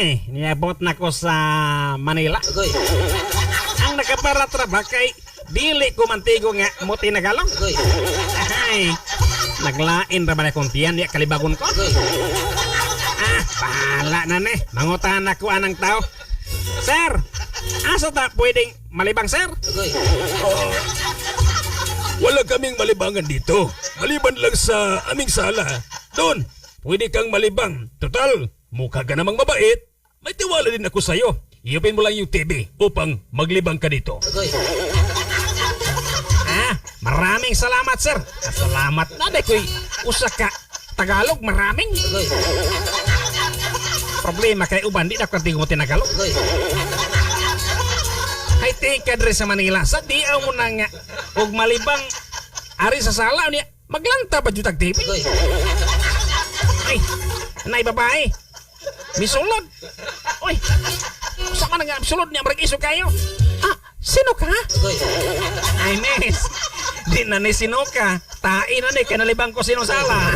Ay, niabot na ko sa Manila. Ang nakapara ba kay dili ko mantigo nga mo tinagalog. Ay, naglain ra ba na kong tiyan niya kalibagon ko? Ah, bahala na ni. Mangutahan ako anang tao. Sir, asa ta pwedeng malibang, sir? Wala kaming malibangan dito. Maliban lang sa aming sala. Doon, pwede kang malibang. Total, mukha ka namang mabait. May tiwala din ako sa'yo. I-open mo lang yung TV upang maglibang ka dito. Ah, maraming salamat, sir. Ah, salamat na dahil ko'y usa ka Tagalog, maraming. Problema kay uban, di na ko mo tinagalog. Hay tika diri sa Manila, sa diaw mo na nga og malibang ari sa sala niya, maglanta pa jud tag TV. Ay, nay babae. Misulod. Oy, sa man nga sulod niya, marag iso kayo. Ah, sino ka? Ay, miss. Di na ni sino ka. Tain na ni, kanalibang ko sino sala.